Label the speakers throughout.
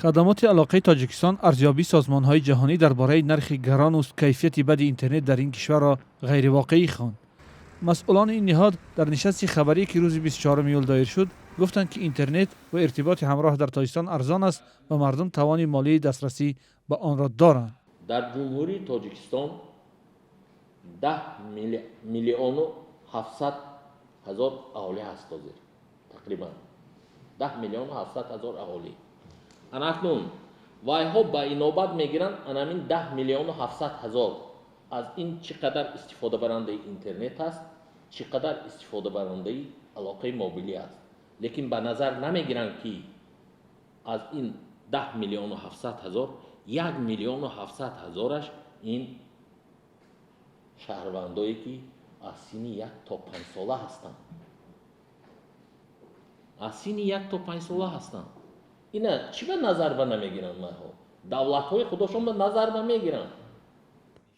Speaker 1: Хадамоти алоқаи Тоҷикистон арзёбии созмонҳои ҷаҳонӣ дар бораи нархи гарону кайфияти бади интернет дар ин кишварро ғайривоқеӣ хонд. Масъулони ин ниҳод дар нишасти хабарӣ, ки рӯзи 24 июл доир шуд, гуфтанд, ки интернет ва иртиботи ҳамроҳ дар Тоҷикистон арзон аст ва мардум тавони молии дастрасӣ ба онро доранд.
Speaker 2: Дар Ҷумҳурии Тоҷикистон 10 миллиону 700 ҳазор аҳолӣ ҳаст ҳозир, тақрибан 10 миллиону 700 ҳазор аҳолӣ. Ана акнун вайҳо ба инобат мегиранд анамин 10 миллиону 700 ҳазор, аз ин чӣ қадар истифодабарандаи интернет аст, чӣ қадар истифодабарандаи алоқаи мобилӣ аст, лекин ба назар намегиранд, ки аз ин 10 миллиону 700 ҳазор 1 миллиону 700 ҳазораш ин шаҳрвандое, ки аз синни 1 то 5 сола ҳастанд, аз синни 1 то 5 сола ҳастанд. Ина чӣ ба назар ба намегиранд вайҳо? Давлатҳои худошон ба назар ба мегиранд.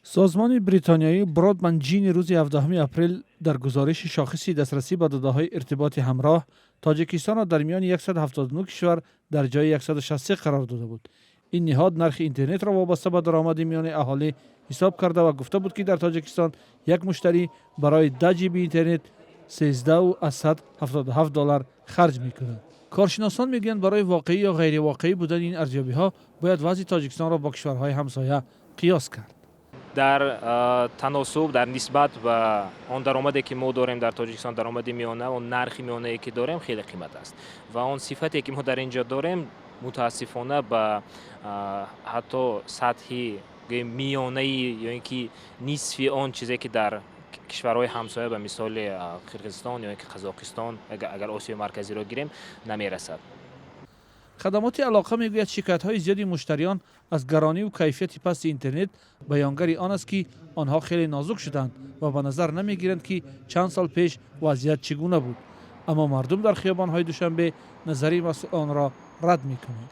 Speaker 1: Созмони бритониёӣ Broadband Genie рӯзи 17 апрел дар гузориши шохиси дастрасӣ ба додаҳои иртиботи ҳамроҳ Тоҷикистонро дар миёни 179 кишвар дар ҷои 163 қарор дода буд. Ин ниҳод нархи интернетро вобаста ба даромади миёни аҳолӣ ҳисоб карда ва гуфта буд, ки дар Тоҷикистон як муштарӣ барои 10 ҷиби интернет 13,77 доллар харҷ мекунад. Коршиносон мегӯянд, барои воқеӣ ё ғайривоқеӣ будани ин арзёбиҳо бояд вазъи Тоҷикистонро бо кишварҳои ҳамсоя қиёс кард.
Speaker 3: Дар таносуб, дар нисбат ба он даромаде, ки мо дорем дар Тоҷикистон, даромади миёна, он нархи миёнае, ки дорем, хеле қимат аст ва он сифате, ки мо дар ин ҷо дорем, мутаассифона, ба ҳатто сатҳи миёнаи ё ин ки нисфи он чизе, ки дар кишварҳои ҳамсоя, ба мисоли Қирғизистон ё ин ки Қазоқистон, агар Осиёи Марказиро гирем, намерасад.
Speaker 1: Хадамоти алоқа мегӯяд, шикоятҳои зиёди муштариён аз гарониву кайфияти пасти интернет баёнгари он аст, ки онҳо хеле нозук шуданд ва ба назар намегиранд, ки чанд сол пеш вазъият чӣ гуна буд. Аммо мардум дар хиёбонҳои Душанбе назари масъулонро рад мекунанд.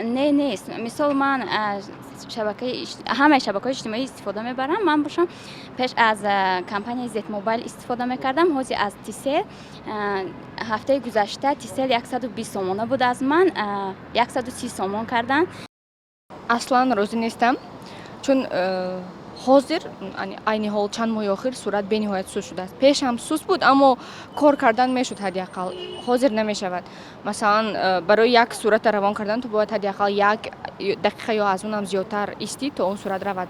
Speaker 4: Не, нест. Мисол, ман шабакаи ҳамаи шабакаҳои иҷтимоӣ истифода мебарам. Ман бошам, пеш аз компанияи Зетмобайл истифода мекардам, ҳозир аз Тисел. Ҳафтаи гузашта Тисел 120 сомона буд, аз ман 130 сомон карданд.
Speaker 5: Аслан розӣ нестам, чун ҳозир, айни ҳол, чанд моҳи охир суръат бениҳоят суст шудааст. Пеш ҳам суст буд, аммо кор кардан мешуд ҳадди ақал. Ҳозир намешавад. Масалан, барои як сурата равон кардан ту бояд ҳадди ақал як дақиқа ё аз он ҳам зиёдтар истӣ, то он сурат равад.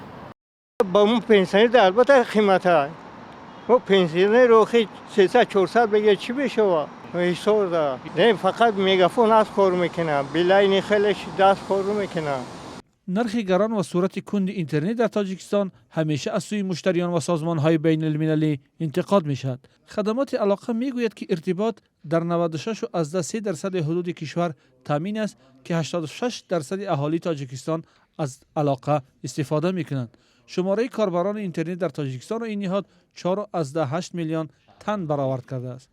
Speaker 6: Ба мо пенсионер албатта қимата. Мо пенсионер охи 300-400 бигир, чӣ мешава? Ҳисоб да не, фақат Мегафон аст, кор мекунад, Билайни хеле шиддаст кор мекунад.
Speaker 1: Нархи гарон ва суръати кунди интернет дар Тоҷикистон ҳамеша аз сӯи муштариён ва созмонҳои байналмилалӣ интиқод мешавад. Хадамоти алоқа мегӯяд, ки иртибот дар 96,3 дарсади ҳудуди кишвар таъмин аст, ки 86 дарсади аҳолии Тоҷикистон аз алоқа истифода мекунанд. Шумораи корбарони интернет дар Тоҷикистонро ин ниҳод 4,8 миллион тан баровард кардааст.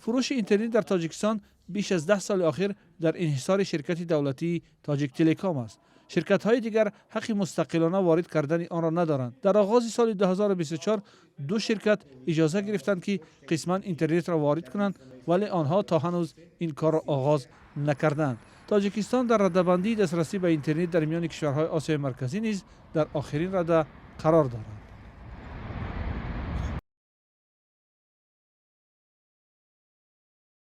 Speaker 1: Фурӯши интернет дар Тоҷикистон беш аз 10 соли охир дар инҳисори ширкати давлатии Тоҷиктелеком аст. Ширкатҳои дигар ҳаққи мустақилона ворид кардани онро надоранд. Дар оғози соли 2024 ду ширкат иҷоза гирифтанд, ки қисман интернетро ворид кунанд, вале онҳо то ҳанӯз ин корро оғоз накардаанд. Тоҷикистон дар радабандии дастрасӣ ба интернет дар миёни кишварҳои Осиёи Марказӣ низ дар охирин рада қарор дорад.